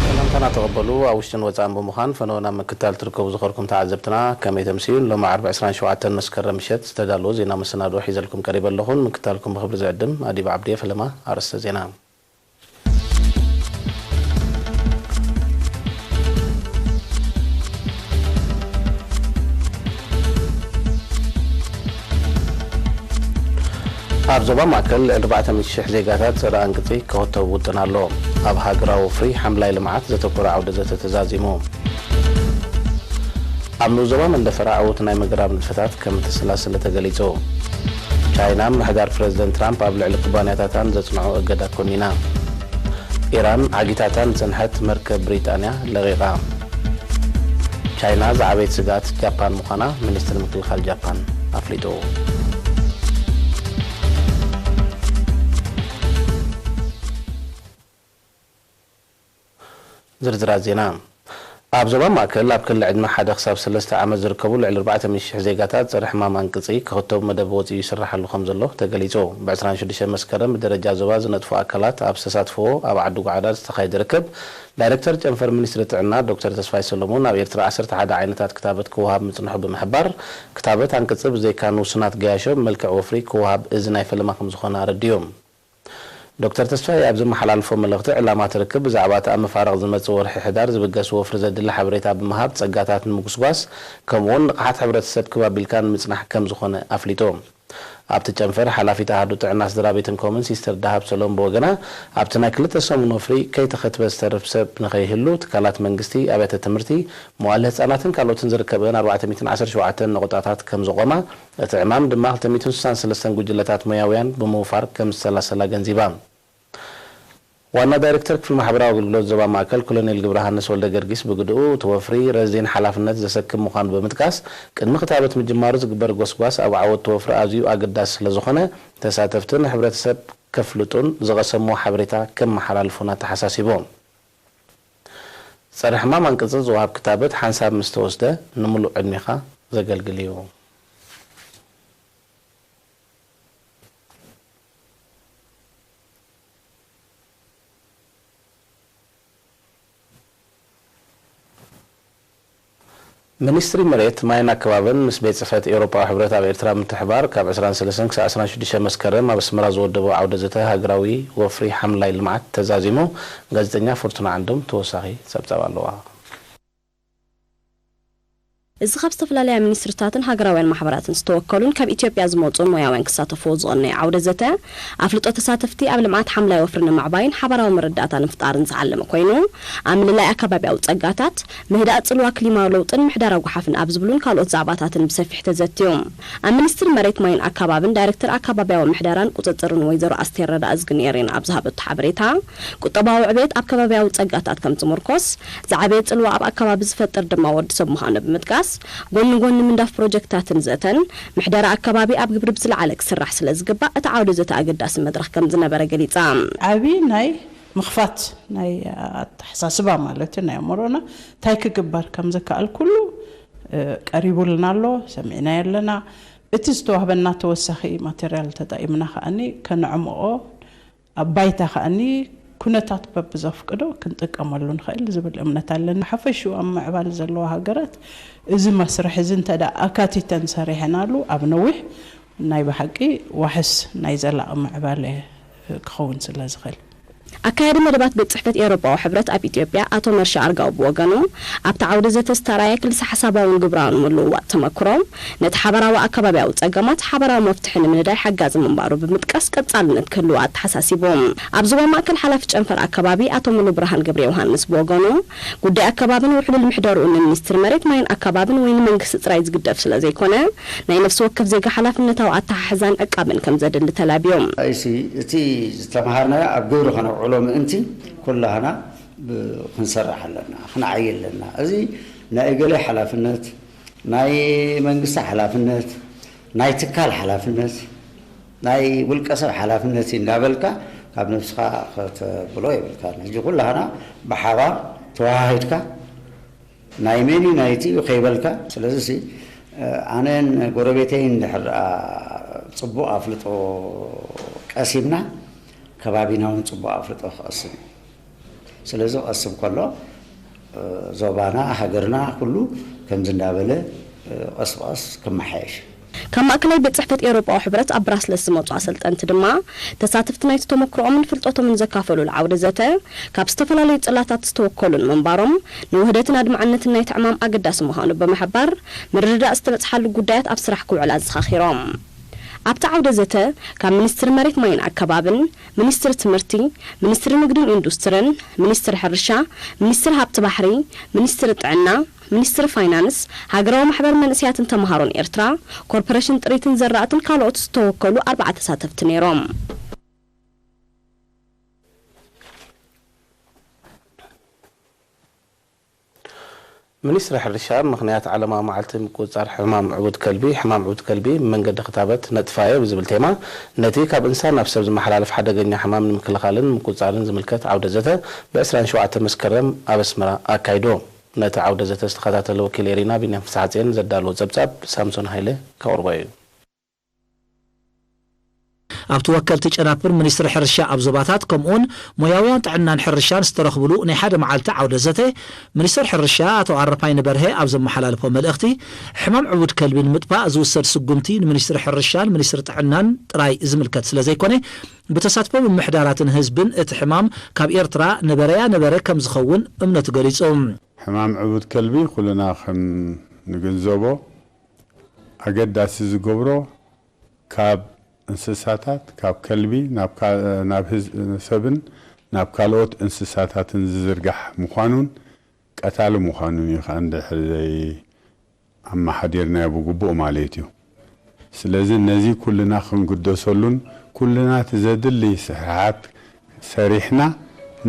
ሰላምታና ተቐበሉ። ኣብ ውሽጥን ወጻእን ብምዃን ፈነወ ናብ ምክታል ትርከቡ ዝኸርኩም ተዓዘብትና ከመይ ተምስዩን? ሎም ዓርቢ ዕስራን ሸውዓተን መስከረም ምሸት ዝተዳለወ ዜና መሰናድኦ ሒዘልኩም ቀሪበ ኣለኹን። ምክታልኩም ብኽብሪ ዝዕድም ኣዲብ ዓብድየ። ፈለማ ኣርእስተ ዜና። ኣብ ዞባ ማእከል ልዕሊ ኣርባዕተ ሚእቲ ሽሕ ዜጋታት ጸረ ኣንቅጺ ክኽተቡ ውጥን ኣሎ። ኣብ ሃገራዊ ወፍሪ ሓምላይ ልምዓት ዘተኮረ ዓውደ ዘተ ተዛዚሙ። ኣብ ንኡስ ዞባ መንደፈራ ዕዉት ናይ ምግራብ ንጥፈታት ከም እተሰላሰለ ተገሊጹ። ቻይና ምሕዳር ፕረዚደንት ትራምፕ ኣብ ልዕሊ ኩባንያታታን ዘጽንዖ እገዳ ኮኒና። ኢራን ዓጊታታ ንጸንሐት መርከብ ብሪጣንያ ለቒቓ። ቻይና ዝዓበየት ስግኣት ጃፓን ምዃና ሚኒስትሪ ምክልኻል ጃፓን ኣፍሊጡ። ዝርዝራት ዜና። ኣብ ዞባ ማእከል ኣብ ክሊ ዕድመ ሓደ ክሳብ ሰለስተ ዓመት ዝርከቡ ልዕሊ ኣርባዕተ ሚእቲ ሽሕ ዜጋታት ጸረ ሕማም ኣንቅጺ ክኽተቡ መደብ ወጺኡ ይስራሓሉ ከም ዘሎ ተገሊጹ። ብ ዕስራን ሽዱሽተን መስከረም ብደረጃ ዞባ ዝነጥፉ ኣካላት ኣብ ዝተሳትፍዎ ኣብ ዓዲ ጓዕዳድ ዝተኻየደ ርክብ ዳይሬክተር ጨንፈር ሚኒስትሪ ጥዕና ዶክተር ተስፋይ ሰሎሞን ኣብ ኤርትራ ዓሰርተ ሓደ ዓይነታት ክታበት ክወሃብ ምጽንሑ ብምሕባር ክታበት ኣንቅጺ ብዘይካ ንውሱናት ገያሾ ብመልክዕ ወፍሪ ክወሃብ እዚ ናይ ፈለማ ከም ዝኾነ ኣረዲኡ። ዶክተር ተስፋይ ኣብ ዘመሓላልፎ መልእኽቲ ዕላማ እቲ ርክብ ብዛዕባ እቲ ኣብ መፋርቕ ዝመጽእ ወርሒ ሕዳር ዝብገስ ወፍሪ ዘድሊ ሓበሬታ ብምሃብ ጸጋታት ንምጉስጓስ ከምኡውን ንቕሓት ሕብረተሰብ ክብ ኣቢልካ ንምጽናሕ ከም ዝኾነ ኣፍሊጡ። ኣብቲ ጨንፈር ሓላፊት ኣሃዱ ጥዕና ስድራ ቤትን ኮምን ሲስተር ደሃብ ሰሎም ብወገና ኣብቲ ናይ ክልተ ሰሙን ወፍሪ ከይተኸትበ ዝተርፍ ሰብ ንኸይህሉ ትካላት መንግስቲ ኣብያተ ትምህርቲ መዋለ ህጻናትን ካልኦትን ዝርከበን ኣርባዕተ ሚእትን ዓሰርተ ሸውዓተን ነቑጣታት ከም ዘቖማ እቲ ዕማም ድማ ክልተ ሚእትን ስሳን ሰለስተን ጉጅለታት ሞያውያን ብምውፋር ከም ዝሰላሰላ ገንዚባ። ዋና ዳይሬክተር ክፍሊ ማሕበራዊ ኣገልግሎት ዞባ ማእከል ኮሎኔል ግብረሃንስ ወልደ ገርጊስ ብግድኡ እቲ ወፍሪ ረዚን ሓላፍነት ዘሰክም ምዃኑ ብምጥቃስ ቅድሚ ክታበት ምጅማሩ ዝግበር ጎስጓስ ኣብ ዓወት እቲ ወፍሪ ኣዝዩ ኣገዳሲ ስለዝኾነ ተሳተፍቲ ንሕብረተሰብ ከፍልጡን ዝቐሰምዎ ሓበሬታ ከመሓላልፉን ኣተሓሳሲቡ። ጸረ ሕማም ኣንቅጽ ዝወሃብ ክታበት ሓንሳብ ምስ ተወስደ ንምሉእ ዕድሜኻ ዘገልግል እዩ። ሚኒስትሪ መሬት፣ ማይን ኣከባብን ምስ ቤት ጽሕፈት ኤውሮጳዊ ሕብረት ኣብ ኤርትራ ምትሕባር ካብ ዕስራን ሰለስተን ክሳብ ዕስራን ሽዱሽተን መስከረም ኣብ ኣስመራ ዝወደቦ ዓውደ ዘተ ሃገራዊ ወፍሪ ሓምላይ ልምዓት ተዛዚሙ። ጋዜጠኛ ፍርቱና ዓንዶም ተወሳኺ ጸብጻብ ኣለዋ። እዚ ካብ ዝተፈላለያ ሚኒስትሪታትን ሃገራውያን ማሕበራትን ዝተወከሉን ካብ ኢትዮጵያ ዝመጹ ሞያውያን ክሳተፍዎ ዝቐነየ ዓውደ ዘተ፣ ኣፍልጦ ተሳተፍቲ ኣብ ልምዓት ሓምላይ ወፍሪ ንምዕባይን ሓባራዊ መረዳእታ ንምፍጣርን ዝዓለመ ኮይኑ፣ ኣብ ምልላይ ኣከባብያዊ ጸጋታት፣ ምህዳእ ጽልዋ ክሊማዊ ለውጥን ምሕደራ ጓሓፍን ኣብ ዝብሉን ካልኦት ዛዕባታትን ብሰፊሕ ተዘትዩ። ኣብ ሚኒስትሪ መሬት ማይን ኣከባብን ዳይሬክተር ኣከባብያዊ ምሕደራን ቁጽጽርን ወይዘሮ ኣስቴር ረዳእዝግን ኤሬን ኣብ ዝሃበቶ ሓበሬታ፣ ቁጠባዊ ዕቤት ኣብ ከባብያዊ ጸጋታት ከም ዝምርኮስ፣ ዝዓበየ ጽልዋ ኣብ ኣከባቢ ዝፈጥር ድማ ወዲ ሰብ ምዃኑ ብምጥቃስ፣ ጎኒ ጎኒ ምንዳፍ ፕሮጀክትታትን ዘተን፣ ምሕደራ ኣከባቢ ኣብ ግብሪ ብዝለዓለ ክስራሕ ስለ ዝግባእ፣ እቲ ዓውደ ዘተ ኣገዳሲ መድረኽ ከም ዝነበረ ገሊጻ። ዓቢ ናይ ምኽፋት ናይ ኣተሓሳስባ ማለት እዩ፣ ናይ ኣእምሮና እንታይ ክግበር ከም ዝከኣል ኩሉ፣ እ፣ ቀሪቡልና ኣሎ፣ ሰሚዕናዮ ኣለና። እቲ ዝተዋህበና ተወሳኺ ማቴርያል ተጠቒምና ከኣኒ ከነዕምቖ ኣብ ባይታ ከኣኒ ኩነታት በብዘፍቅዶ ክንጥቀመሉ ንኽእል ዝብል እምነት ኣለኒ። ሓፈሽኡ ኣብ ምዕባል ዘለዋ ሃገራት እዚ መስርሕ እዚ እንተ ደኣ ኣካቲተን ሰሪሐናሉ ኣብ ነዊሕ ናይ ብሓቂ ዋሕስ ናይ ዘላቒ ምዕባለ ክኸውን ስለ ዝኽእል። ኣካያዲ መደባት ቤት ጽሕፈት ኤውሮጳዊ ሕብረት ኣብ ኢትዮጵያ ኣቶ መርሻ ኣርጋው ብወገኑ፣ ኣብቲ ዓውደ ዘተ ዝተራእየ ክልተ ሓሳባውን ግብራውን ምልውዋጥ ተመክሮ፣ ነቲ ሓባራዊ ኣከባብያዊ ጸገማት ሓባራዊ መፍትሒ ንምንዳይ ሓጋዚ ምንባሩ ብምጥቃስ፣ ቀጻልነት ክህልዎ ኣተሓሳሲቡ። ኣብ ዞባ ማእከል ሓላፊ ጨንፈር ኣከባቢ ኣቶ ሙሉ ብርሃን ገብረ ዮሃንስ ብወገኑ፣ ጉዳይ ኣከባብን ውሕሉል ምሕደርኡን ንሚኒስትሪ መሬት ማይን ኣከባብን ወይ ንመንግስቲ ጥራይ ዝግደፍ ስለ ዘይኮነ፣ ናይ ነፍሲ ወከፍ ዜጋ ሓላፍነታዊ ኣተሓሕዛን ዕቃብን ከም ዘድሊ ተላብዮም። ኣይሲ፣ እቲ ዝተምሃርናዮ ኣብ ግብሪ ከነውዕሎ ምእንቲ፣ ኩላህና ብ-፣ ክንሰርሕ ኣለና፣ ክንዓይ ኣለና። እዚ ናይ እገሌ ሓላፍነት፣ ናይ መንግስቲ ሓላፍነት፣ ናይ ትካል ሓላፍነት፣ ናይ ውልቀ ሰብ ሓላፍነት እዩ እንዳበልካ፣ ካብ ነብስኻ ከተብሎ የብልካ። ሕጂ ኩላህና ብሓባር ተወሃሂድካ ናይ መን እዩ ናይ እቲ እዩ ከይበልካ። ስለዚ ሲ ኣነን ጎረቤተይን እንድሕር ደኣ ጽቡቕ ኣፍልጦ ቀሲምና፣ ከባቢና እውን ጽቡቕ ኣፍልጦ ክቐስም እዩ። ስለዚ ክቐስም ከሎ ዞባና፣ ሃገርና ኩሉ ከምዚ እንዳበለ ቀስ ብቐስ ክመሓየሽ። ካብ ማእከላይ ቤት ጽሕፈት ኤውሮጳዊ ሕብረት ኣብ ብራስለስ ዝመጹ ኣሰልጠንቲ ድማ፣ ተሳተፍቲ ናይቲ ተመክሮኦምን ፍልጠቶምን ዘካፈሉሉ ዓውደ ዘተ፣ ካብ ዝተፈላለዩ ጽላታት ዝተወከሉን ምንባሮም፣ ንውህደትን ኣድማዕነትን ናይቲ ዕማም ኣገዳሲ ምዃኑ ብምሕባር፣ ምርድዳእ ዝተበጽሓሉ ጉዳያት ኣብ ስራሕ ክውዕል ኣዘኻኺሮም። ኣብቲ ዓውደ ዘተ፣ ካብ ሚኒስትሪ መሬት ማይን ኣከባብን፣ ሚኒስትሪ ትምህርቲ፣ ሚኒስትሪ ንግድን ኢንዱስትርን፣ ሚኒስትሪ ሕርሻ፣ ሚኒስትሪ ሃብቲ ባሕሪ፣ ሚኒስትሪ ጥዕና፣ ሚኒስትሪ ፋይናንስ፣ ሃገራዊ ማሕበር መንእሰያትን ተምሃሮን ኤርትራ፣ ኮርፖሬሽን ጥሪትን ዘራእትን ካልኦት ዝተወከሉ ኣርብዓ ተሳተፍቲ ነይሮም። ሚኒስትሪ ሕርሻ ምኽንያት ዓለማዊ መዓልቲ ምቁጽጻር ሕማም ዕቡድ ከልቢ፣ ሕማም ዕቡድ ከልቢ ብመንገዲ ክታበት ነጥፋዮ ብዝብል ቴማ ነቲ ካብ እንስሳ ናብ ሰብ ዝመሓላለፍ ሓደገኛ ሕማም ንምክልኻልን ንምቁጽጻርን ዝምልከት ዓውደ ዘተ ብ ዕስራን ሸውዓተን መስከረም ኣብ ኣስመራ ኣካይዱ። ነቲ ዓውደ ዘተ ዝተኸታተለ ወኪል ኤሪና ቢንያም ፍስሓጽዮን ዘዳለዎ ጸብጻብ ሳምሶን ሃይለ ከቕርቦ እዩ። ኣብቲ ወከልቲ ጨናፍር ሚኒስትሪ ሕርሻ ኣብ ዞባታት ከምኡውን ሞያውያን ጥዕናን ሕርሻን ዝተረኽብሉ ናይ ሓደ መዓልቲ ዓውደ ዘተ፣ ሚኒስትር ሕርሻ ኣቶ ኣረፋይነ በርሀ ኣብ ዘመሓላለፎ መልእኽቲ፣ ሕማም ዕቡድ ከልቢ ንምጥፋእ ዝውሰድ ስጉምቲ ንሚኒስትሪ ሕርሻን ሚኒስትሪ ጥዕናን ጥራይ ዝምልከት ስለዘይኮነ፣ ብተሳትፎ ምምሕዳራትን ህዝብን እቲ ሕማም ካብ ኤርትራ ነበረያ ነበረ ከምዝኸውን እምነቱ ገሊጹ። ሕማም ዕቡድ ከልቢ ኩልና ከም ንግንዘቦ ኣገዳሲ ዝገብሮ ካብ እንስሳታት ካብ ከልቢ ናብ ሰብን ናብ ካልኦት እንስሳታትን ዝዝርጋሕ ምዃኑን ቀታሊ ምዃኑን እዩ ከዓ እንድሕር ዘይ ኣመሓዲርናዮ ብግቡእ ማለት እዩ። ስለዚ ነዚ ኩልና ክንግደሰሉን ኩልና እቲ ዘድሊ ስራሓት ሰሪሕና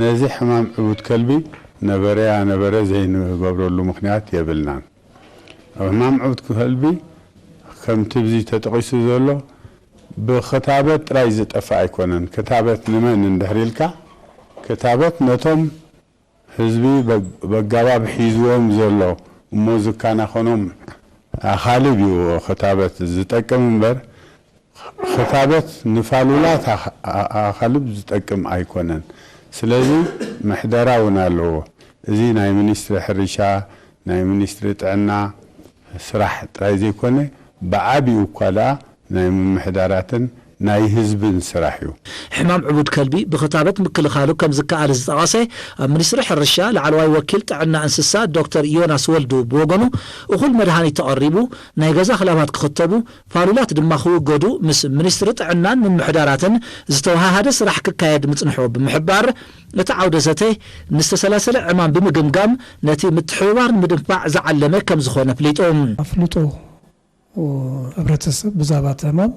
ነዚ ሕማም ዕቡድ ከልቢ ነበረያ ነበረ ዘይንገብረሉ ምኽንያት የብልናን። ሕማም ዕቡድ ከልቢ ከምቲ ብዚ ተጠቒሱ ዘሎ ብክታበት ጥራይ ዝጠፍእ ኣይኮነን። ክታበት ንመን እንድሕር ኢልካ ክታበት ነቶም ህዝቢ በጋባብ ሒዝዎም ዘሎ እሞ ዝከናኸኖም ኣኻልብ እዩ ክታበት ዝጠቅም እምበር ክታበት ንፋሉላት ኣኻልብ ዝጠቅም ኣይኮነን። ስለዚ ምሕደራ እውን ኣለዎ። እዚ ናይ ሚኒስትሪ ሕርሻ፣ ናይ ሚኒስትሪ ጥዕና ስራሕ ጥራይ ዘይኮነ ብዓቢኡ እኳ ደኣ ናይ ምምሕዳራትን ናይ ህዝብን ስራሕ እዩ። ሕማም ዕቡድ ከልቢ ብኽታበት ምክልኻሉ ከም ዝከኣል ዝጠቐሰ ኣብ ሚኒስትሪ ሕርሻ ላዕለዋይ ወኪል ጥዕና እንስሳ ዶክተር ዮናስ ወልዱ ብወገኑ እኹል መድሃኒት ተቐሪቡ ናይ ገዛ ክላባት ክኽተቡ ፋሉላት ድማ ክውገዱ ምስ ሚኒስትሪ ጥዕናን ምምሕዳራትን ዝተወሃሃደ ስራሕ ክካየድ ምጽንሑ ብምሕባር እቲ ዓውደ ዘተ ንዝተሰላሰለ ዕማም ብምግምጋም ነቲ ምትሕብባር ንምድንፋዕ ዝዓለመ ከም ዝኾነ ኣፍሊጡ። ኣፍልጦ ህብረተሰብ ብዛዕባ እቲ ሕማም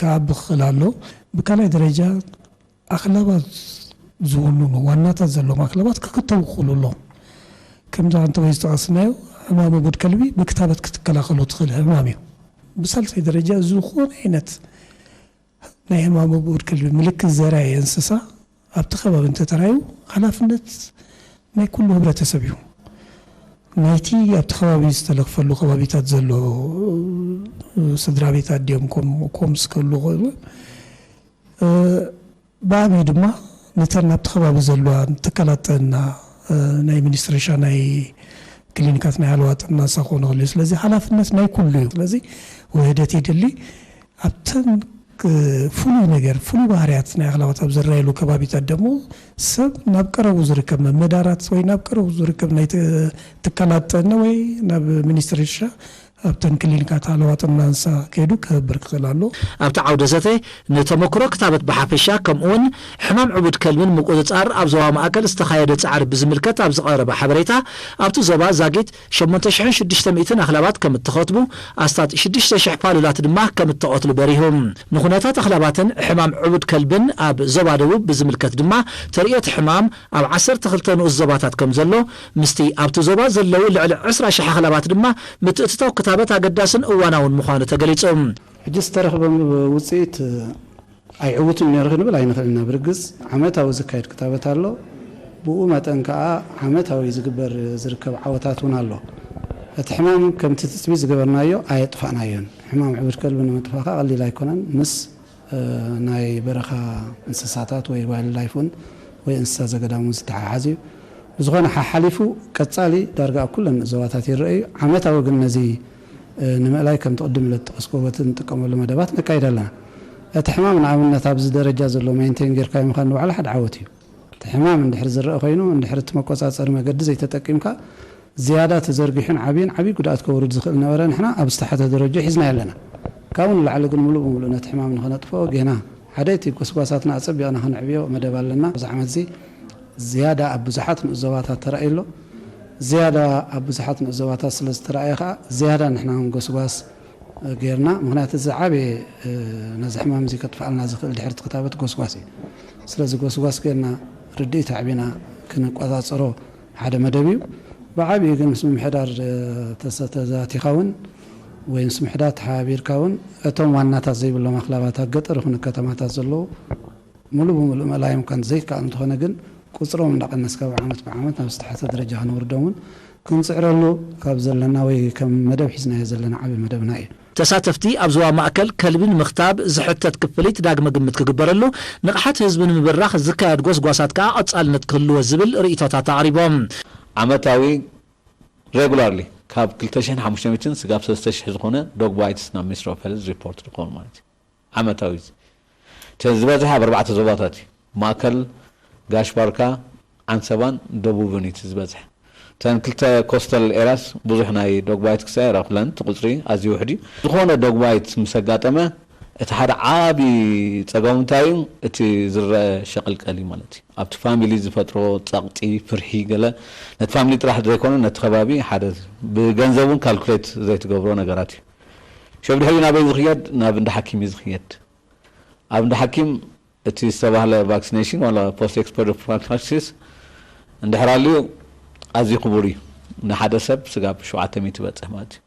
ክዓቢ ክኽእል ኣለዎ። ብካልኣይ ደረጃ ኣኽላባት ዝውንኑ ዋናታት ዘለዎም ኣኽላባት ክክተቡ ክኽእሉ ኣለዎም። ከምዚ ኣንተ ወይ ዝጠቐስናዮ ሕማም እቡድ ከልቢ ብክታበት ክትከላኸሎ ትኽእል ሕማም እዩ። ብሳልሳይ ደረጃ ዝኾነ ዓይነት ናይ ሕማም እቡድ ከልቢ ምልክት ዘርኣየ እንስሳ ኣብቲ ከባቢ እንተተራዩ ሓላፍነት ናይ ኩሉ ህብረተሰብ እዩ። ናይቲ ኣብቲ ከባቢ ዝተለኽፈሉ ከባቢታት ዘሎ ስድራ ቤት ኣድዮም ኮምስ ክህሉ ይኽእሉ። ብዓብዩ ድማ ነተን ኣብቲ ከባቢ ዘለዋ ትካላት ጥዕና ናይ ሚኒስትሪ ሻ ናይ ክሊኒካት ናይ ሃለዋ ጥዕና ንሳ ክኾኑ ከለዩ ስለዚ ሓላፍነት ናይ ኩሉ እዩ። ስለዚ ውህደት የድሊ። ኣብተን ፍሉይ ነገር ፍሉይ ባህርያት ናይ ኣኽላባት ኣብ ዝረኣየሉ ከባቢታት ደሞ ሰብ ናብ ቀረቡ ዝርከብ መመዳራት ወይ ናብ ቀረቡ ዝርከብ ናይ ትካላት ጥዕና ወይ ናብ ሚኒስትሪ እርሻ ኣብተን ክሊኒካት ሃለዋ ጥዕና እንስሳ ከይዱ ክህብር ክኽእል ኣሎ። ኣብቲ ዓውደ ዘተ ንተመክሮ ክታበት ብሓፈሻ ከምኡውን ሕማም ዕቡድ ከልቢ ንምቁጽጻር ኣብ ዞባ ማእከል ዝተኻየደ ጻዕሪ ብዝምልከት ኣብ ዝቐረበ ሓበሬታ ኣብቲ ዞባ ዛጊት ሸሞንተ ሽሕን ሽዱሽተ ሚእትን ኣኽላባት ከም እተኸትቡ ኣስታት ሽዱሽተ ሽሕ ፋሉላት ድማ ከም እተቐትሉ በሪሁ። ንኹነታት ኣኽላባትን ሕማም ዕቡድ ከልብን ኣብ ዞባ ደቡብ ብዝምልከት ድማ ተርእዮ እቲ ሕማም ኣብ ዓሰርተ ክልተ ንኡስ ዞባታት ከም ዘሎ ምስቲ ኣብቲ ዞባ ዘለዉ ልዕሊ ዕስራ ሽሕ ኣኽላባት ድማ ምትእትታው ክታበት ኣገዳስን እዋናውን ምዃኑ ተገሊጹ። ሕጂ ዝተረኽበ ውፅኢት ኣይዕውትን ነይሩ ክንብል ኣይንኽእልን ኢና። ብርግጽ ዓመታዊ ዝካየድ ክታበት ኣሎ። ብኡ መጠን ከኣ ዓመታዊ ዝግበር ዝርከብ ዓወታት እውን ኣሎ። እቲ ሕማም ከምቲ ትጽቢት ዝገበርናዮ ኣየጥፋእናዮን። ሕማም ዕብድ ከልቢ ንምጥፋእ ከኣ ቀሊል ኣይኮነን። ምስ፣ እ፣ ናይ በረኻ እንስሳታት ወይ ዋይልድ ላይፍ እውን ወይ እንስሳ ዘገዳም እውን ዝተሓሓዝ እዩ። ብዝኾነ ሓሓሊፉ ቀጻሊ ዳርጋ ኣብ ኩለን ዞባታት ይረአ እዩ። ዓመታዊ ግን ነዚ፣ እ፣ ንምእላይ ከምቲ ቅድም ኢለ ዝጠቐስኩዎ በቲ እንጥቀመሉ መደባት ነካይድ ኣለና። እቲ ሕማም ንኣብነት ኣብዚ ደረጃ ዘሎ ሜንቴን ጌርካዮ ምዃን ንባዕሉ ሓደ ዓወት እዩ። እቲ ሕማም እንድሕር ዝረአ ኮይኑ፣ እንድሕር እቲ መቆጻጸሪ መገዲ ዘይተጠቂምካ፣ ዝያዳ ተዘርጊሑን ዓብዩን ዓብዪ ጉድኣት ከውርድ ዝኽእል ነበረ። ንሕና ኣብ ዝተሓተ ደረጃ ሒዝናዮ ኣለና። ካብኡ ንላዕሊ ግን ምሉእ ብምሉእ ነቲ ሕማም ንኸነጥፍኦ ጌና ሓደ እቲ ጎስጓሳትና ኣጸቢቕና ከነዕብዮ መደብ ኣለና። ኣብዚ ዓመት እዚ ዝያዳ ኣብ ብዙሓት ንኡስ ዞባታት ተራእዩ ኣሎ። ዝያዳ ኣብ ብዙሓት ንኡስ ዞባታት ስለ ዝተራእየ ከኣ ዝያዳ ንሕና እውን ጎስጓስ ጌርና። ምኽንያቱ እዚ ዝዓበየ፣ እ፣ ነዚ ሕማም እዚ ከጥፍኣልና ዝኽእል ድሕሪ እቲ ክታበት ጎስጓስ እዩ። ስለዚ ጎስጓስ ጌርና ርድኢት ኣዕቢና ክንቆጻጸሮ ሓደ መደብ እዩ። ብዓብዩ ግን ምስ ምምሕዳር፣ እ፣ ተሰ-፣ ተዛቲኻ እውን ወይ ምስ ምሕዳር ተሓባቢርካ እውን እቶም ዋናታት ዘይብሎም ኣኽላባት ኣብ ገጠር ይኹን ከተማታት ዘለዉ ምሉእ ብምሉእ ምእላዮም እኳ ዘይከኣል እንተኾነ ግን ቁጽሮም እንዳቐነስካ ብዓመት ብዓመት ናብ ዝተሓተ ደረጃ ከነውርዶም እውን ክንጽዕረሉ ካብ ዘለና ወይ ከም መደብ ሒዝናዮ ዘለና ዓቢ መደብና እዩ። ተሳተፍቲ ኣብ ዞባ ማእከል ከልቢ ንምኽታብ ዝሕተት ክፍሊት ዳግመ ግምት ክግበረሉ፣ ንቕሓት ህዝቢ ንምብራኽ ዝካየድ ጎስጓሳት ከኣ ቀጻልነት ክህልዎ ዝብል ርእይቶታት ኣቕሪቦም። ዓመታዊ ሬጉላርሊ ካብ ክልተ ሽሕን ሓሙሽተ ሚእትን ስጋብ ሰለስተ ሽሕ ዝኾነ ዶግ ባይትስ ናብ ሚኒስትሪ ኦፍ ሄልዝ ሪፖርት ዝኸውን ማለት እዩ። ዓመታዊ እዚ። እተን ዝበዝሐ ኣብ ኣርባዕተ ዞባታት እዩ። ማእከል፣ ጋሽ ባርካ፣ ዓንሰባን ደቡብን እዩ እቲ ዝበዝሐ። እተን ክልተ ኮስተል ኤርያስ ብዙሕ ናይ ዶግ ባይት ክሳይ ኣይረኽብለን፣ እቲ ቁጽሪ ኣዝዩ ውሕድ እዩ። ዝኾነ ዶግ ባይት ምስ ኣጋጠመ፣ እቲ ሓደ ዓቢ ጸገም እንታይ እዩ? እቲ ዝረአ ሸቕልቀል እዩ ማለት እዩ። ኣብቲ ፋሚሊ ዝፈጥሮ ጸቕጢ፣ ፍርሒ፣ ገለ ነቲ ፋሚሊ ጥራሕ ዘይኮነ ነቲ ከባቢ ሓደ ብገንዘብ እውን ካልኩሌት ዘይትገብሮ ነገራት እዩ። ሸብ ድሕሪኡ ናበይ ዝኽየድ? ናብ እንዳ ሓኪም እዩ ዝኽየድ። ኣብ እንዳ ሓኪም እቲ ዝተባህለ ቫክሲኔሽን ዋላ ፖስት ኤክስፖዘር ፕሮፊላክሲስ እንድሕር ኣልዩ ኣዝዩ ክቡር እዩ። ንሓደ ሰብ ስጋብ ሸውዓተ ሚእቲ ይበጽሕ ማለት እዩ።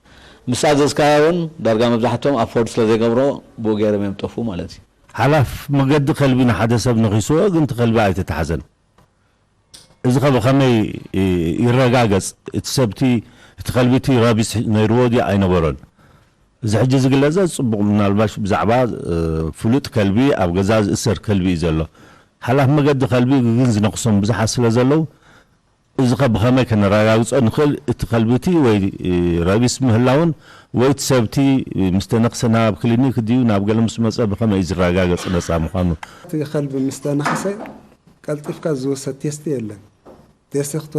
ምስ ኣዘዝካዮ እውን ዳርጋ መብዛሕትኦም ኣፎርድ ስለ ዘይገብሮ ብኡ ገይሮም እዮም ጠፍኡ ማለት እዩ። ሓላፍ መገዲ ከልቢ ንሓደ ሰብ ነኺስዎ፣ ግን እቲ ከልቢ ኣይተታሕዘን። እዚ ኸ ብኸመይ፣ እ፣ ይረጋገጽ? እቲ ሰብቲ፣ እቲ ከልቢ እቲ ረቢስ ነይርዎ ድዩ ኣይነበሮን? እዚ ሕጂ ዝግለጸ ጽቡቕ፣ ምናልባሽ ብዛዕባ፣ እ፣ ፍሉጥ ከልቢ፣ ኣብ ገዛ ዝእሰር ከልቢ እዩ ዘሎ። ሓላፍ መገዲ ከልቢ ግን ዝነኽሶም ብዙሓት ስለ ዘለዉ፣ እዚ ኸ ብኸመይ ከነረጋግጾ ንኽእል? እቲ ከልቢ እቲ ወይ፣ እ፣ ረቢስ ምህላውን ወይ እቲ ሰብቲ፣ እ፣ ምስ ተነኽሰ ናብ ክሊኒክ ድዩ ናብ ገለ ምስ መጸ ብኸመይ እዩ ዝረጋገጽ ነጻ ምዃኑ? እቲ ከልቢ ምስ ተነኽሰ ቀልጢፍካ ዝውሰድ ቴስቲ የለን። ቴስቲ ክት-፣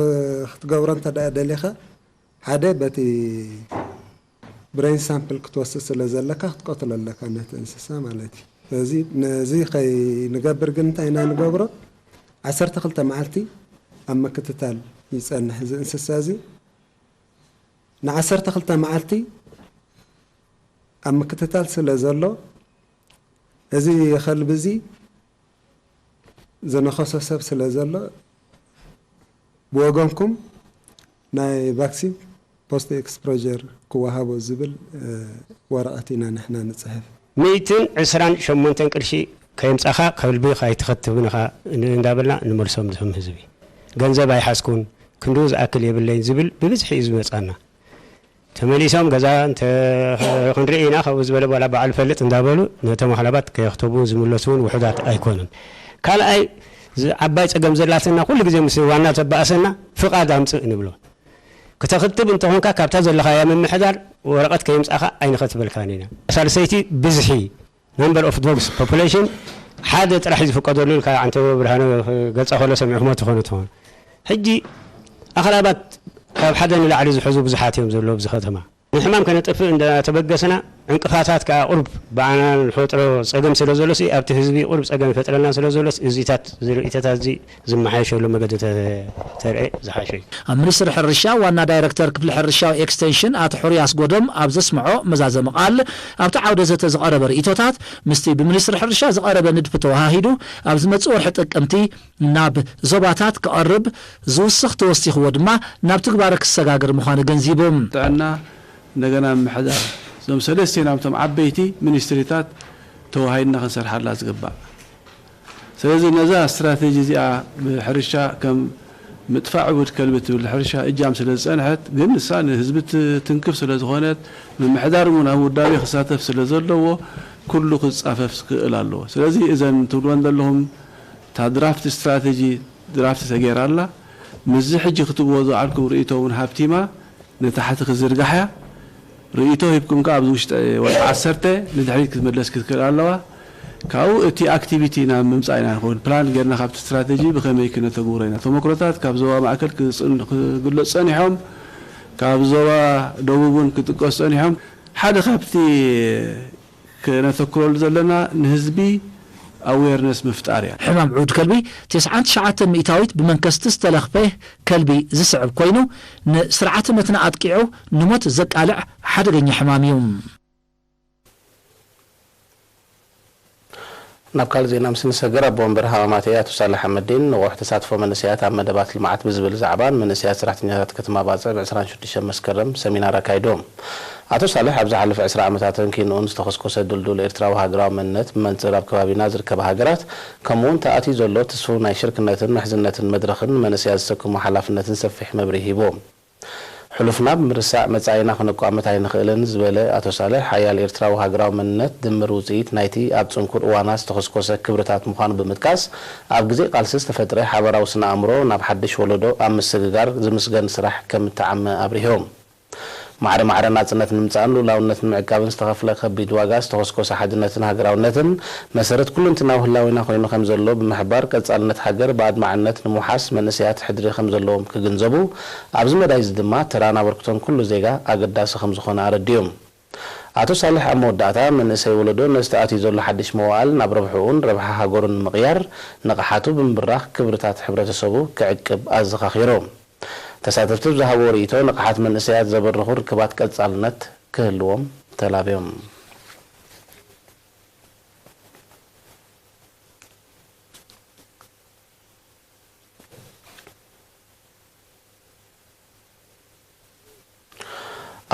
ክትገብሮ እንተ ደኣ ደሊኻ፣ ሓደ በቲ ብሬን ሳምፕል ክትወስድ ስለ ዘለካ ክትቀትሎ ኣለካ ነቲ እንስሳ ማለት እዩ። ስለዚ ነዚ ከይንገብር ግን እንታይ ኢና ንገብሮ? ዓሰርተ ክልተ መዓልቲ ኣብ ምክትታል ይጸንሕ እዚ እንስሳ እዚ። ንዓሰርተ ክልተ መዓልቲ ኣብ ምክትታል ስለ ዘሎ፣ እዚ ከልቢ እዚ ዝነኸሶ ሰብ ስለ ዘሎ፣ ብወገንኩም ናይ ቫክሲን ፖስት ኤክስፖጀር ክወሃቦ ዝብል፣ እ፣ ወረቐት ኢና ንሕና ንጽሕፍ። ሚእትን ዕስራን ሸሞንተን ቅርሺ ከየምጻኻ ከልቢ ከይትኸትብን ኢኻ ን-፣ እንዳበልና ንመልሶም እዞም ህዝቢ። ገንዘብ ኣይሓዝኩን፣ ክንድኡ ዝኣክል የብለይን ዝብል ብብዝሒ እዩ ዝመጻና። ተመሊሶም ገዛ እንተ ክንርኢ ኢና ካብኡ ዝበለ ዋላ በዓል ፈልጥ እንዳበሉ ነቶም ኣኽላባት ከየኽተቡ ዝምለሱ እውን ውሑዳት ኣይኮኑን። ካልኣይ፣ ዝ-፣ ዓባይ ጸገም ዘላትና ኩሉ ግዜ ምስ ዋና ተባእሰና ፍቓድ ኣምጽእ ንብሎ። ክተኽትብ እንተኾንካ ካብታ ዘለኻያ ምምሕዳር ወረቐት ከየምጻእካ ኣይንኸትበልካን ኢና። ሳልሰይቲ ብዝሒ፣ ነምበር ኦፍ ዶግስ ፖፑሌሽን ሓደ ጥራሕ እዩ ዝፍቀደሉ ኢልካ ዓንተቦ ብርሃነ ገልጻ ከሎ ሰሚዕኩሞ ትኾኑ ትኾኑ። ሕጂ ኣኽላባት ካብ ሓደ ንላዕሊ ዝሕዙ ብዙሓት እዮም ዘለዉ ኣብዚ ከተማ። ንሕማም ከነጥፍእ እንዳተበገስና ዕንቅፋታት ከኣ ቁሩብ ብኣና ንፈጥሮ ጸገም ስለ ዘሎ ሲ ኣብቲ ህዝቢ ቁሩብ ጸገም ይፈጥረልና ስለ ዘሎስ እዚታት ዝርእይቶታት እዚ ዝመሓየሸሉ መገዲ ተ-፣ ተርኤ ዝሓሸ እዩ። ኣብ ሚኒስትሪ ሕርሻ ዋና ዳይረክተር ክፍሊ ሕርሻዊ ኤክስቴንሽን ኣቶ ሕሩይ ኣስጎዶም ኣብ ዘስምዖ መዛዘሚ ቃል፣ ኣብቲ ዓውደ ዘተ ዝቐረበ ርእይቶታት ምስቲ ብሚኒስትሪ ሕርሻ ዝቐረበ ንድፊ ተወሃሂዱ ኣብ ዝመጽእ ወርሒ ጥቅምቲ ናብ ዞባታት ክቐርብ ዝውስኽ ተወሲኽዎ ድማ ናብ ትግባረ ክሰጋገር ምዃኑ ገንዚቡ። ጥዕና፣ እንደገና ምምሕዳር፣ እዞም ሰለስቲኦም እቶም ዓበይቲ ሚኒስትሪታት ተዋሂድና ክንሰርሓላ ዝግባእ። ስለዚ ነዛ ስትራተጂ እዚኣ ብሕርሻ ከም ምጥፋእ ዕቡድ ከልቢ ትብል ሕርሻ እጃም ስለ ዝጸንሐት፣ ግን ንሳ ንህዝቢ ት-፣ ትንክፍ ስለ ዝኾነት፣ ምምሕዳር እውን ኣብ ውዳቤ ክሳተፍ ስለ ዘለዎ፣ ኩሉ ክጻፈፍ ክኽእል ኣለዎ። ስለዚ እዘን ትብልወን ዘለኹም፣ እታ ድራፍት ስትራተጂ ድራፍት ተገይራ ኣላ። ምስዚ ሕጂ ክትብዎ ዝወዓልኩም ርእይቶ እውን ሃብቲማ ንታሕቲ ክዝርጋሕ እያ። ርእይቶ ሂብኩም ከኣ ኣብዚ ውሽጢ ወርሒ ዓሰርተ ንድሕሪት ክትምለስ ክትክእል ኣለዋ። ካብኡ እቲ ኣክቲቪቲ ናብ ምምጻእ ኢና ንኸውን። ፕላን ጌርና ካብቲ ስትራተጂ ብኸመይ ክነተግብሮ ኢና። ተመክሮታት ካብ ዞባ ማእከል ክጽን-፣ ክግለጹ ጸኒሖም፣ ካብ ዞባ ደቡብ እውን ክጥቀሱ ጸኒሖም። ሓደ ካብቲ ክነተኩረሉ ዘለና ንህዝቢ ኣዌርነስ ምፍጣር እያ። ሕማም ዕውድ ከልቢ ተስዓን ትሽዓተን ሚእታዊት ብመንከስቲ ዝተለኽፈ ከልቢ ዝስዕብ ኮይኑ፣ ንስርዓተ መትና ኣጥቂዑ ንሞት ዘቃልዕ ሓደገኛ ሕማም እዩ። ናብ ካልእ ዜና ምስ ንሰገር፣ ኣቦ ወንበር ሃማማተይ ኣቶ ሳልሕ ኣሕመዲን ንቑሕ ተሳትፎ መንእሰያት ኣብ መደባት ልምዓት ብዝብል ዛዕባን መንእሰያት ሰራሕተኛታት ከተማ ባጽዕ ብ ዕስራን ሽዱሽተን መስከረም ሰሚናር ኣካይዶም። ኣቶ ሳልሕ ኣብ ዝሓለፈ ዕስራ ዓመታትን ኪንኡን ዝተኾስኮሰ ድልዱል ኤርትራዊ ሃገራዊ መንነት ብመንጽር ኣብ ከባቢና ዝርከባ ሃገራት ከምኡውን ተኣትዩ ዘሎ ትስፉው ናይ ሽርክነትን ምሕዝነትን መድረኽን ንመንእሰያት ዝሰክሞ ሓላፍነትን ሰፊሕ መብርሂ ሂቦም። ሕሉፍና ብምርሳዕ መጻኢና ክነቋምት ኣይንኽእልን ዝበለ ኣቶ ሳልሕ፣ ሓያል ኤርትራዊ ሃገራዊ መንነት ድምር ውጽኢት ናይቲ ኣብ ጽንኩር እዋናት ዝተኾስኮሰ ክብርታት ምዃኑ ብምጥቃስ፣ ኣብ ግዜ ቃልሲ ዝተፈጥረ ሓበራዊ ስነ ኣእምሮ ናብ ሓድሽ ወለዶ ኣብ ምስግጋር ዝምስገን ስራሕ ከም እተዓመ ኣብሪሆም። ማዕረ ማዕረ ናጽነት ንምምጻእን ልኡላውነት ንምዕቃብን ዝተኸፍለ ከቢድ ዋጋ ዝተኾስኮሰ ሓድነትን ሃገራውነትን መሰረት ኩሉንትናዊ ህላዌና ኮይኑ ከም ዘሎ ብምሕባር፣ ቀጻልነት ሃገር ብኣድማዕነት ንምውሓስ መንእሰያት ሕድሪ ከም ዘለዎም ክግንዘቡ፣ ኣብዚ መዳይ እዚ ድማ ተራን ኣበርክቶን ኩሉ ዜጋ ኣገዳሲ ከም ዝኾነ ኣረዲኦም። ኣቶ ሳልሕ ኣብ መወዳእታ፣ መንእሰይ ወለዶ ነዚ ተኣትዩ ዘሎ ሓድሽ መዋእል ናብ ረብሕኡን ረብሓ ሃገሩን ንምቕያር ንቕሓቱ ብምብራኽ ክብርታት ሕብረተሰቡ ክዕቅብ ኣዘኻኺሮም። ተሳተፍቲ ብዝሃብዎ ርእይቶ፣ ንቕሓት መንእሰያት ዘበርኹ ርክባት ቀጻልነት ክህልዎም ተላብዮም።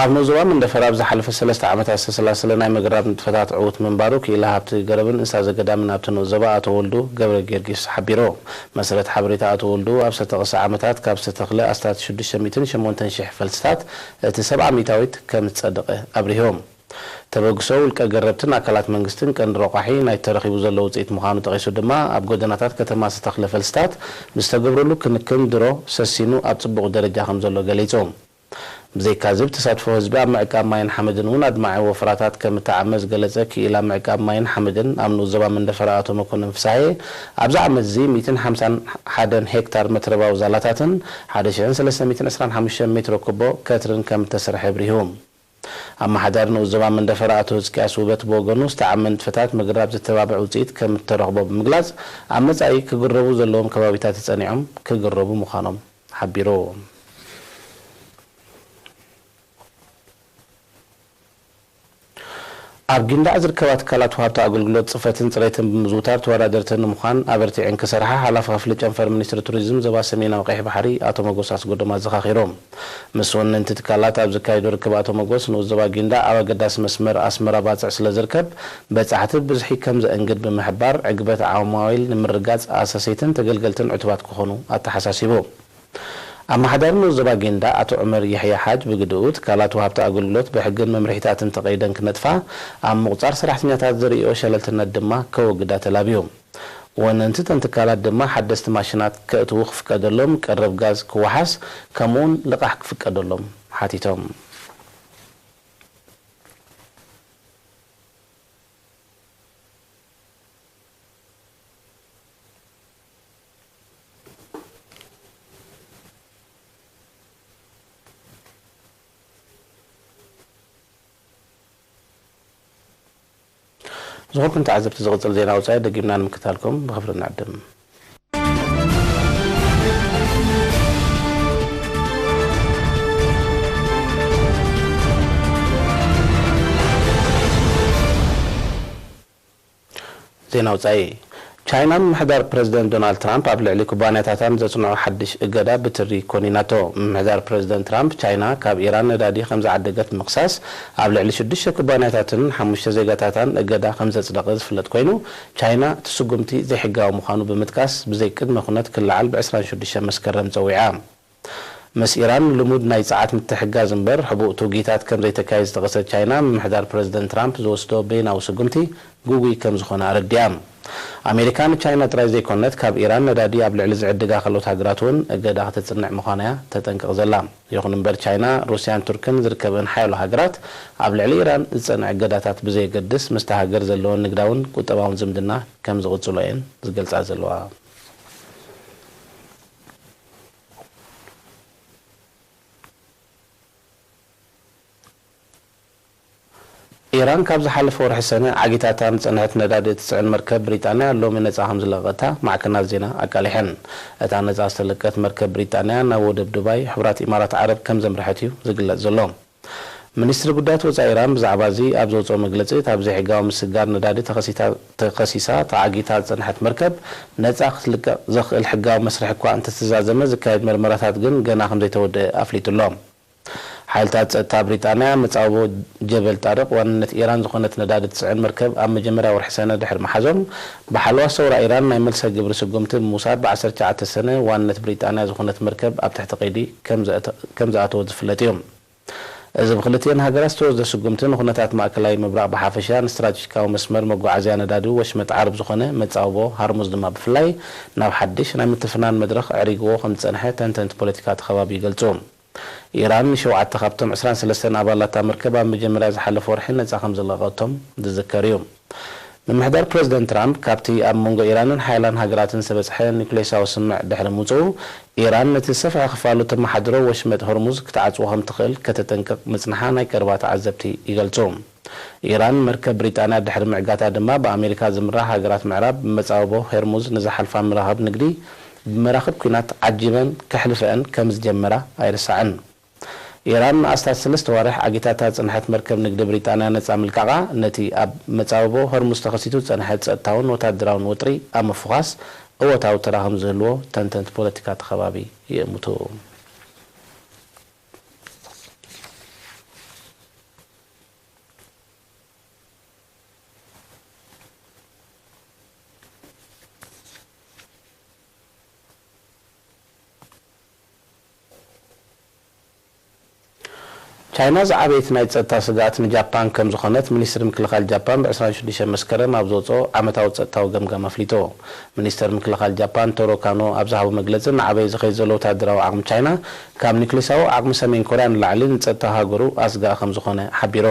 ኣብ ንኡስ ዞባ መንደፈራ ኣብ ዝሓለፈ ሰለስተ ዓመታት ዝተሰላሰለ ናይ ምግራብ ንጥፈታት ዕዉት ምንባሩ ክኢላ ሃብቲ ገረብን እንስሳ ዘገዳምን ኣብቲ ንኡስ ዞባ ኣቶ ወልዱ ገብረ ጊዮርጊስ ሓቢሩ። መሰረት ሓበሬታ ኣቶ ወልዱ፣ ኣብ ዝተጠቕሰ ዓመታት ካብ ዝተተኽለ ኣስታት ሽዱሽተ ሚእትን ሸሞንተን ሽሕ ፈልስታት እቲ ሰብዓ ሚእታዊት ከም ዝጸደቐ ኣብሪሆም። ተበግሶ ውልቀ ገረብትን ኣካላት መንግስትን ቀንዲ ረቋሒ ናይቲ ተረኺቡ ዘሎ ውጽኢት ምዃኑ ጠቒሱ ድማ፣ ኣብ ጎደናታት ከተማ ዝተተኽለ ፈልስታት ብዝተገብረሉ ክንክን ድሮ ሰሲኑ ኣብ ጽቡቕ ደረጃ ከም ዘሎ ገሊጹ። ብዘይካዚ፣ ብተሳትፎ ህዝቢ ኣብ ምዕቃብ ማይን ሓመድን እውን ኣድማዒ ወፈራታት ከም እተዓመ ዝገለጸ ክኢላ ምዕቃብ ማይን ሓመድን ኣብ ንኡስ ዞባ መንደፈራ ኣቶ መኮንን ፍስሃየ፣ ኣብዚ ዓመት እዚ ሚእትን ሓምሳን ሓደን ሄክታር መትረባዊ ዛላታትን ሓደ ሽሕን ሰለስተ ሚእትን ዕስራን ሓሙሽተን ሜትሮ ኩቦ ከትርን ከም እተሰርሐ ኣብሪሁ። ኣመሓዳሪ ንኡስ ዞባ መንደፈራ ኣቶ ህዝቅያስ ውበት ብወገኑ፣ ዝተዓመ ንጥፈታት ምግራብ ዘተባብዕ ውጽኢት ከም እተረኽቦ ብምግላጽ፣ ኣብ መጻኢ ክግረቡ ዘለዎም ከባቢታት ተጸኒዖም ክግረቡ ምዃኖም ሓቢሩ። ኣብ ጊንዳዕ ዝርከባ ትካላት ወሃብቲ ኣገልግሎት ጽፈትን ጽሬትን ብምዝውታር ተወዳደርቲ ንምዃን ኣበርቲዐን ክሰርሓ ሓላፊ ክፍሊ ጨንፈር ሚኒስትሪ ቱሪዝም ዞባ ሰሜናዊ ቀይሕ ባሕሪ ኣቶ መጎስ ኣስጎዶም ኣዘኻኺሮም። ምስ ወነንቲ ትካላት ኣብ ዝካየዶ ርክብ ኣቶ መጎስ፣ ንኡስ ዞባ ጊንዳዕ ኣብ ኣገዳሲ መስመር ኣስመራ ባጽዕ ስለ ዝርከብ፣ በጻሕቲ ብብዝሒ ከም ዘእንግድ ብምሕባር፣ ዕግበት ዓማዊል ንምርግጋጽ ኣሳሰይትን ተገልገልትን ዕቱባት ክኾኑ ኣተሓሳሲቡ። ኣመሓዳሪ ንኡስ ዞባ ጊንዳዕ ኣቶ ዑመር የሕያ ሓጅ ብግድኡ፣ ትካላት ወሃብቲ ኣገልግሎት ብሕግን መምርሒታትን ተቐይደን ክነጥፋ፣ ኣብ ምቑጻር ሰራሕተኛታት ዘርእዮ ሸለልትነት ድማ ከወግዳ ተላብዩ። ወነንቲ እተን ትካላት ድማ ሓደስቲ ማሽናት ከእትዉ ክፍቀደሎም፣ ቀረብ ጋዝ ክወሓስ፣ ከምኡውን ልቓሕ ክፍቀደሎም ሓቲቶም። ዝኸበርኩም ተዓዘብቲ፣ ዝቕጽል ዜና ወጻኢ ደጊምና ንምክታልኩም ብኽብሪ ንዕድም። ዜና ወጻኢ። ቻይና ምምሕዳር ፕረዚደንት ዶናልድ ትራምፕ ኣብ ልዕሊ ኩባንያታታን ዘጽንዖ ሓድሽ እገዳ ብትሪ ኮኒናቶ። ምምሕዳር ፕረዚደንት ትራምፕ ቻይና ካብ ኢራን ነዳዲ ከም ዝዓደገት ብምኽሳስ፣ ኣብ ልዕሊ ሽዱሽተ ኩባንያታትን ሓሙሽተ ዜጋታታን እገዳ ከም ዘጽደቐ ዝፍለጥ ኮይኑ፣ ቻይና እቲ ስጉምቲ ዘይሕጋዊ ምዃኑ ብምጥቃስ፣ ብዘይ ቅድመ ኩነት ክለዓል ብ ዕስራን ሽዱሽተን መስከረም ጸዊዓ። ምስ ኢራን ልሙድ ናይ ጸዓት ምትሕግጋዝ እምበር፣ ሕቡእ ትውጊታት ከም ዘይተካይድ ዝጠቐሰት ቻይና፣ ምምሕዳር ፕረዚደንት ትራምፕ ዝወስዶ በይናዊ ስጉምቲ ግጉይ ከም ዝኾነ ኣረዲኣ። ኣሜሪካ ንቻይና ጥራይ ዘይኮነት፣ ካብ ኢራን ነዳዲ ኣብ ልዕሊ ዝዕድጋ ካልኦት ሃገራት እውን እገዳ ከተጽንዕ ምዃና እያ ተጠንቅቕ ዘላ። ይኹን እምበር፣ ቻይና፣ ሩስያን ቱርክን ዝርከበን ሓያሎ ሃገራት ኣብ ልዕሊ ኢራን ዝጸንዐ እገዳታት ብዘየገድስ፣ ምስታ ሃገር ዘለወን ንግዳውን ቁጠባውን ዝምድና ከም ዝቕጽሎ እየን ዝገልጻ ዘለዋ። ኢራን ካብ ዝሓለፈ ወርሒ ሰነ ዓጊታታ ንጸንሐት ነዳዲ እትጽዕን መርከብ ብሪጣንያ ሎሚ ነጻ ከም ዝለቐታ ማዕከናት ዜና ኣቃሊሐን። እታ ነጻ ዝተለቀት መርከብ ብሪጣንያ ናብ ወደብ ዱባይ፣ ሕቡራት ኢማራት ዓረብ፣ ከም ዘምርሐት እዩ ዝግለጽ ዘሎ። ሚኒስትሪ ጉዳያት ወጻኢ ኢራን ብዛዕባ እዚ ኣብ ዘውጽኦ መግለጺ፣ እታ ብዘይሕጋዊ ምስግጋር ነዳዲ ተኸሲታ-፣ ተኸሲሳ ተዓጊታ ዝጸንሐት መርከብ ነጻ ክትልቀቕ ዘኽእል ሕጋዊ መስርሕ እኳ እንተተዛዘመ፣ ዝካየድ መርመራታት ግን ገና ከም ዘይተወደአ ኣፍሊጡ ኣሎ። ሓይልታት ጸጥታ ብሪጣንያ፣ መጻብቦ ጀበል ጣርቕ ዋንነት ኢራን ዝኾነት ነዳዲ ትጽዕን መርከብ ኣብ መጀመርያ ወርሒ ሰነ ድሕሪ ምሓዞም፣ ብሓለዋ ሰውራ ኢራን ናይ መልሰ ግብሪ ስጉምቲ ብምውሳድ፣ ብ ዓሰርተ ትሽዓተ ሰነ ዋንነት ብሪጣንያ ዝኾነት መርከብ ኣብ ትሕቲ ቀይዲ ከም ዘእተ-፣ ከም ዝኣተወት ዝፍለጥ እዩ። እዚ ብክልቲኤን ሃገራት ዝተወስደ ስጉምቲ ንኩነታት ማእከላይ ምብራቕ ብሓፈሻ፣ ንስትራቴጂካዊ መስመር መጓዓዝያ ነዳዲ ወሽመጥ ዓረብ ዝኾነ መጻብቦ ሃርሙዝ ድማ ብፍላይ ናብ ሓድሽ ናይ ምትፍናን መድረኽ ኣዕሪግዎ ከም ዝጸንሐ ተንተንቲ ፖለቲካ እቲ ከባቢ ይገልጹ። ኢራን ንሸውዓተ ካብቶም ዕስራን ሰለስተን ኣባላታ መርከብ ኣብ መጀመርያ ዝሓለፈ ወርሒ ነጻ ከም ዝለቐቶም ዝዝከር እዩ። ምምሕዳር ፕረዚደንት ትራምፕ፣ ካብቲ ኣብ መንጎ ኢራንን ሓያላን ሃገራትን ዝተበጽሐ ኒውክሌሳዊ ስምምዕ ድሕሪ ምውጽኡ፣ ኢራን ነቲ ዝሰፍሐ ክፋሉ እተመሓድሮ ወሽመጥ ሆርሙዝ ክትዓጽዎ ከም ትኽእል ከተጠንቅቕ ምጽንሓ ናይ ቀረባ ተዓዘብቲ ይገልጹ። ኢራን መርከብ ብሪጣንያ ድሕሪ ምዕጋታ ድማ፣ ብኣሜሪካ ዝምራሕ ሃገራት ምዕራብ ብመጻብቦ ሆርሙዝ ንዝሓልፋ መራኽብ ንግዲ ብመራኽብ ኲናት ዓጂበን ከሕልፈአን ከም ዝጀመራ ኣይርሳዕን። ኢራን ንኣስታት ሰለስተ ዋርሕ ዓጊታታ ዝጸንሐት መርከብ ንግዲ ብሪጣንያ ነጻ ምልቃቓ፣ ነቲ ኣብ መጻብቦ ሆርሙዝ ተኸሲቱ ዝጸንሐ ጸጥታውን ወታደራውን ወጥሪ ኣብ ምፍዃስ እወታዊ ተራ ከም ዝህልዎ ተንተንቲ ፖለቲካ እቲ ከባቢ ይእምቱ። ቻይና ዝዓበየት ናይ ጸጥታ ስግኣት ንጃፓን ከም ዝኾነት ሚኒስትሪ ምክልኻል ጃፓን ብ ዕስራን ሽዱሽተን መስከረም ኣብ ዘውጽኦ ዓመታዊ ጸጥታዊ ገምጋም ኣፍሊጡ። ሚኒስተር ምክልኻል ጃፓን ቶሮ ካኖ ኣብ ዝሃቦ መግለጺ፣ እናዓበየ ዝኸይድ ዘሎ ወታደራዊ ዓቕሚ ቻይና ካብ ኒውክሌሳዊ ዓቕሚ ሰሜን ኮርያ ንላዕሊ ንጸጥታ ሃገሩ ኣስጋኢ ከም ዝኾነ ሓቢሩ።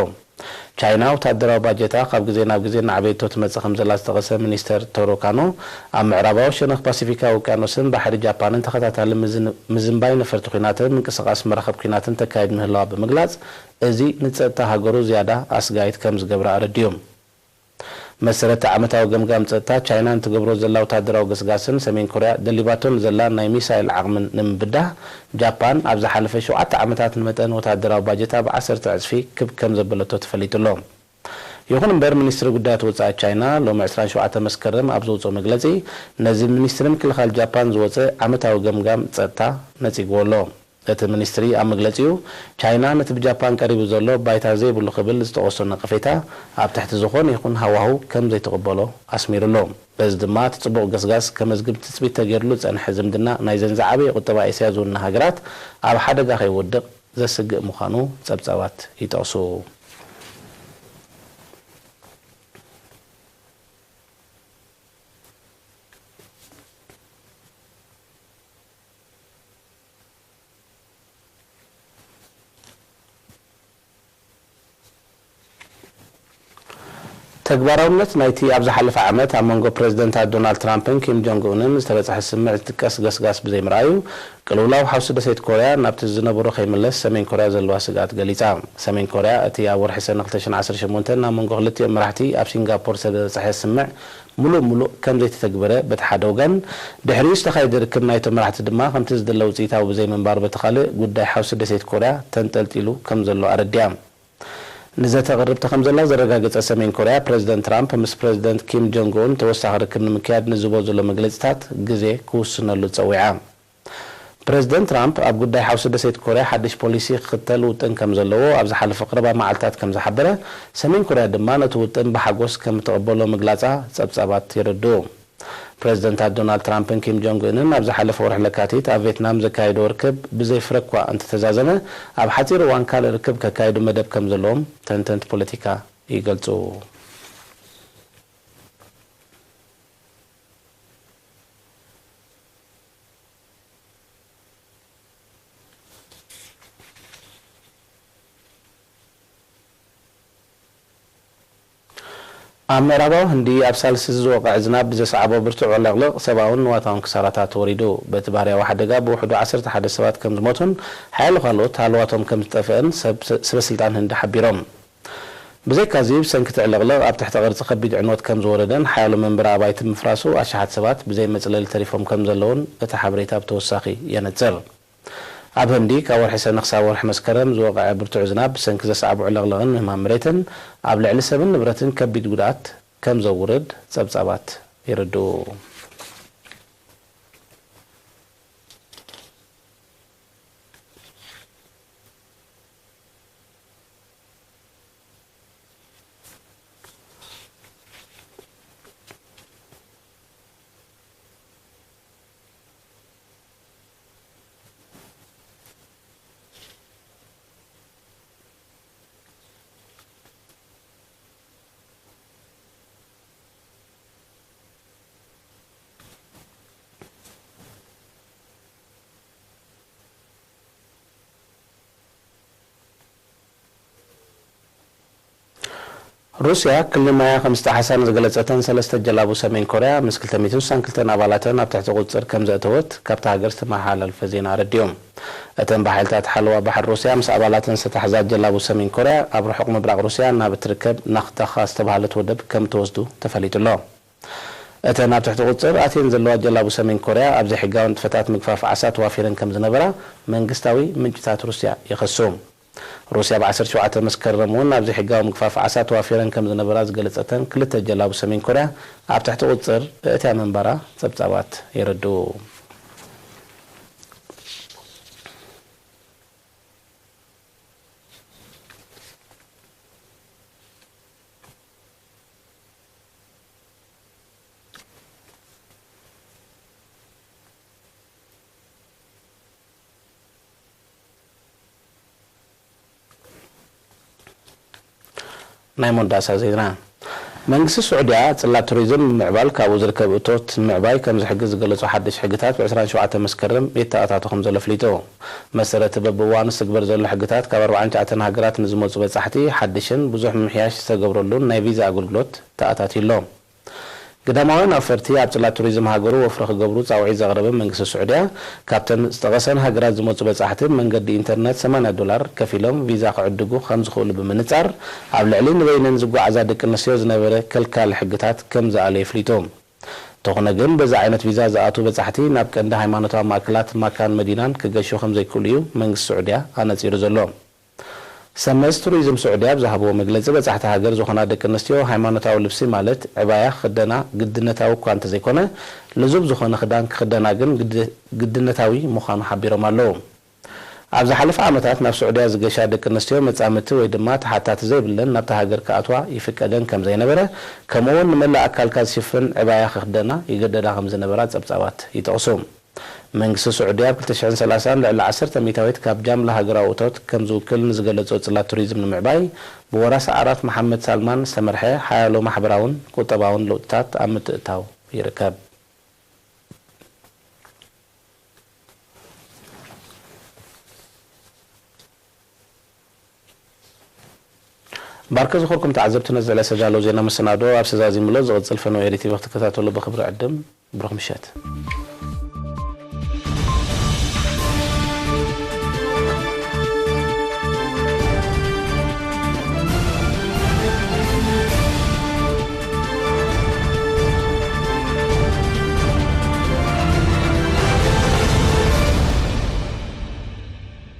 ቻይና ወታደራዊ ባጀታ ካብ ግዜ ናብ ግዜ እናዕበየቶ ትመጽእ ከም ዘላ ዝጠቐሰ ሚኒስተር ቶሮ ካኖ፣ ኣብ ምዕራባዊ ሸነኽ ፓሲፊካዊ ውቅያኖስን ባሕሪ ጃፓንን ተኸታታሊ ምዝን-፣ ምዝንባይ ነፈርቲ ኲናትን ምንቅስቓስ መራኽብ ኲናትን ተካይድ ምህላዋ ብምግላጽ፣ እዚ ንጸጥታ ሃገሩ ዝያዳ ኣስጋኢት ከም ዝገብራ ኣረዲኡ። መሰረት ዓመታዊ ገምጋም ጸጥታ፣ ቻይና ንትገብሮ ዘላ ወታደራዊ ገስጋስን ሰሜን ኮርያ ደሊባቶ ንዘላ ናይ ሚሳይል ዓቕምን ንምብዳህ፣ ጃፓን ኣብ ዝሓለፈ ሸውዓተ ዓመታት ንመጠን ወታደራዊ ባጀታ ብዓሰርተ ዕጽፊ ክብ ከም ዘበለቶ ተፈሊጡ ኣሎ። ይኹን እምበር፣ ሚኒስትሪ ጉዳያት ወጻኢ ቻይና ሎሚ ዕስራን ሸውዓተ መስከረም ኣብ ዘውጽኦ መግለጺ፣ ነዚ ሚኒስትሪ ምክልኻል ጃፓን ዝወጸ ዓመታዊ ገምጋም ጸጥታ ነጺግዎ ኣሎ። እቲ ሚኒስትሪ ኣብ መግለጺኡ፣ ቻይና ነቲ ብጃፓን ቀሪቡ ዘሎ ባይታ ዘይብሉ ክብል ዝጠቐሶ ነቐፌታ ኣብ ትሕቲ ዝኾነ ይኹን ሃዋህው ከም ዘይትቕበሎ ኣስሚሩሉ። በዚ ድማ፣ እቲ ጽቡቕ ገስጋስ ከመዝግብ ትጽቢት ተገይሩሉ ዝጸንሐ ዝምድና ናይዘን ዝዓበየ ቁጠባ ኤስያ ዝውንና ሃገራት ኣብ ሓደጋ ከይወድቕ ዘስግእ ምዃኑ ጸብጻባት ይጠቕሱ። ተግባራውነት ናይቲ ኣብ ዝሓለፈ ዓመት ኣብ መንጎ ፕረዚደንታት ዶናልድ ትራምፕን ኪም ጆንግ ኡንን ዝተበጽሐ ስምምዕ ዝጥቀስ ገስጋስ ብዘይምርኣዩ፣ ቅልውላው ሓውሲ ደሴት ኮርያ ናብቲ ዝነበሮ ከይምለስ ሰሜን ኮርያ ዘለዋ ስግኣት ገሊጻ። ሰሜን ኮርያ፣ እቲ ኣብ ወርሒ ሰነ ክልተ ሽሕን ዓሰርተ ሸሞንተን ናብ መንጎ ክልቲኦም መራሕቲ ኣብ ሲንጋፖር ዝተበጽሐ ስምምዕ ምሉእ ምሉእ ከም ዘይተተግበረ በቲ ሓደ ወገን፣ ድሕሪኡ ዝተኻየደ ርክብ ናይቶም መራሕቲ ድማ ከምቲ ዝድለ ውጽኢታዊ ብዘይምንባሩ በቲ ካልእ፣ ጉዳይ ሓውሲ ደሴት ኮርያ ተንጠልጢሉ ከም ዘሎ ኣረዲኣ። ንዘተ ቅርብቲ ከም ዘላ ዘረጋገጸ ሰሜን ኮርያ፣ ፕረዚደንት ትራምፕ ምስ ፕረዚደንት ኪም ጆንግ ኡን ተወሳኺ ርክብ ንምክያድ ንዝቦ ዘሎ መግለጺታት ግዜ ክውስነሉ ጸዊዓ። ፕረዚደንት ትራምፕ ኣብ ጉዳይ ሓውሲ ደሴት ኮርያ ሓድሽ ፖሊሲ ክኽተል ውጥን ከም ዘለዎ ኣብ ዝሓለፈ ቀረባ መዓልታት ከም ዝሓበረ፣ ሰሜን ኮርያ ድማ ነቲ ውጥን ብሓጎስ ከም እትቕበሎ ምግላጻ ጸብጻባት የረድኡ። ፕረዚደንታት ዶናልድ ትራምፕን ኪም ጆንግ ኡንን ኣብ ዝሓለፈ ወርሒ ለካቲት ኣብ ቬትናም ዘካየድዎ ርክብ ብዘይ ፍረ እኳ እንተተዛዘመ፣ ኣብ ሓጺር እዋን ካልእ ርክብ ከካይዱ መደብ ከም ዘለዎም ተንተንቲ ፖለቲካ ይገልጹ። ኣብ ምዕራባዊ ህንዲ ኣብ ሳልስቲ ዝወቕዐ ዝናብ ብዘስዓቦ ብርቱዕ ዕልቕልቕ ሰብኣውን ንዋታውን ክሳራታት ወሪዱ። በቲ ባህርያዊ ሓደጋ ብውሕዱ ዓሰርተ ሓደ ሰባት ከም ዝሞቱን ሓያሎ ካልኦት ሃለዋቶም ከም ዝጠፍአን ሰብ-፣ ሰበስልጣን ህንዲ ሓቢሮም። ብዘይካዚ፣ ብሰንኪ እቲ ዕልቕልቕ ኣብ ትሕቲ ቅርጺ ከቢድ ዕንወት ከም ዝወረደን ሓያሎ መንበሪ ኣባይቲ ብምፍራሱ ኣሽሓት ሰባት ብዘይ መጽለሊ ተሪፎም ከም ዘለውን እቲ ሓበሬታ ብተወሳኺ የነጽር። ኣብ ህንዲ ካብ ወርሒ ሰነ ክሳብ ወርሒ መስከረም ዝወቕዐ ብርቱዕ ዝናብ ብሰንኪ ዘስዓቦ ዕልቕልቕን ምህማም መሬትን ኣብ ልዕሊ ሰብን ንብረትን ከቢድ ጉድኣት ከም ዘውርድ ጸብጻባት የረድኡ። ሩስያ ክሊ ማያ ከም ዝጠሓሳ ንዝገለጸተን ሰለስተ ጀላቡ ሰሜን ኮርያ ምስ ክልተ ሚእትን ስሳን ክልተን ኣባላተን ኣብ ትሕቲ ቁጽጽር ከም ዘእተወት ካብታ ሃገር ዝተመሓላለፈ ዜና ኣረዲኡ። እተን ብሓይልታት ሓለዋ ባሕሪ ሩስያ ምስ ኣባላተን ዝተታሕዛ ጀላቡ ሰሜን ኮርያ ኣብ ርሑቕ ምብራቕ ሩስያ ናብ እትርከብ ናኽታኻ ዝተባህለት ወደብ ከም እተወስዱ ተፈሊጡ ኣሎ። እተን ኣብ ትሕቲ ቁጽጽር ኣትየን ዘለዋ ጀላቡ ሰሜን ኮርያ ኣብ ዘይሕጋዊ ንጥፈታት ምግፋፍ ዓሳ ተዋፊረን ከም ዝነበራ መንግስታዊ ምንጭታት ሩስያ ይኸሱ። ሩስያ ብ ዓሰርተ ሸውዓተ መስከረም እውን ኣብ ዘይሕጋዊ ምግፋፍ ዓሳ ተዋፊረን ከም ዝነበራ ዝገለጸተን ክልተ ጀላቡ ሰሜን ኮርያ ኣብ ትሕቲ ቁጽጽር እእትያ ምንባራ ጸብጻባት የረድኡ። ናይ መወዳእታ ዜና። መንግስቲ ስዑድያ ጽላት ቱሪዝም ንምዕባል ካብኡ ዝርከብ እቶት ንምዕባይ ከም ዝሕግዝ ዝገለጹ ሓድሽ ሕግታት ብ ዕስራን ሸውዓተን መስከረም የተኣታቶ ከም ዘሎ ኣፍሊጡ። መሰረቲ በብእዋኑ ዝትግበር ዘሎ ሕግታት ካብ ኣርባዓን ትሽዓተን ሃገራት ንዝመጹ በጻሕቲ ሓድሽን ብዙሕ ምምሕያሽ ዝተገብረሉን ናይ ቪዛ ኣገልግሎት ተኣታትዩ ኣሎ። ግዳማውያን ኣውፈርቲ ኣብ ጽላት ቱሪዝም ሃገሩ ወፍሪ ክገብሩ ጻውዒት ዘቕረበ መንግስቲ ስዑድያ፣ ካብተን ዝጠቐሰን ሃገራት ዝመጹ በጻሕቲ ብመንገዲ ኢንተርነት ሰማንያ ዶላር ከፊሎም ቪዛ ክዕድጉ ከም ዝኽእሉ ብምንጻር፣ ኣብ ልዕሊ ንበይነን ዝጓዓዛ ደቂ ኣንስትዮ ዝነበረ ከልካሊ ሕግታት ከም ዝኣለ የፍሊጡ። እንተኾነ ግን፣ በዚ ዓይነት ቪዛ ዝኣትዉ በጻሕቲ ናብ ቀንዲ ሃይማኖታዊ ማእከላት ማካን መዲናን ክገሹ ከም ዘይክእሉ እዩ መንግስቲ ስዑድያ ኣነጺሩ ዘሎ። ሰመስ ቱሪዝም ስዑድያ ኣብ ዝሃብዎ መግለጺ፣ በጻሕቲ ሃገር ዝኾና ደቂ ኣንስትዮ ሃይማኖታዊ ልብሲ ማለት ዕባያ ክኽደና ግድነታዊ እኳ እንተዘይኮነ፣ ልዙብ ዝኾነ ክዳን ክኽደና ግን ግድ-፣ ግድነታዊ ምዃኑ ሓቢሮም ኣለዉ። ኣብ ዝሓለፈ ዓመታት ናብ ስዑድያ ዝገሻ ደቂ ኣንስትዮ መጻምድቲ ወይ ድማ ተሓታቲ ዘይብለን ናብታ ሃገር ክኣትዋ ይፍቀደን ከም ዘይነበረ፣ ከምኡ'ውን ንመላእ ኣካልካ ዝሽፍን ዕባያ ክኽደና ይገደዳ ከም ዝነበራ ጸብጻባት ይጠቕሱ። መንግስቲ ስዑዲ ኣብ ክልተ ሽሕን ሰላሳን ልዕሊ ዓሰርተ ሚእታዊት ካብ ጃምላ ሃገራዊ እቶት ከም ዝውክል ንዝገለጾ ጽላት ቱሪዝም ንምዕባይ ብወራሲ ዓራት መሓመድ ሳልማን ዝተመርሐ ሓያሎ ማሕበራውን ቁጠባውን ለውጥታት ኣብ ምትእትታው ይርከብ። ባርከ ዝኾርኩም ተዓዘብቲ ነዚ ዕለት ዝተዳለወ ዜና መሰናዶ ኣብ ሰዛዚሙሎ ዝቕጽል ፈነወ ኤሪ ቲቪ ክትከታተሉ ብኽብሪ ዕድም። ብሩኽ ምሸት።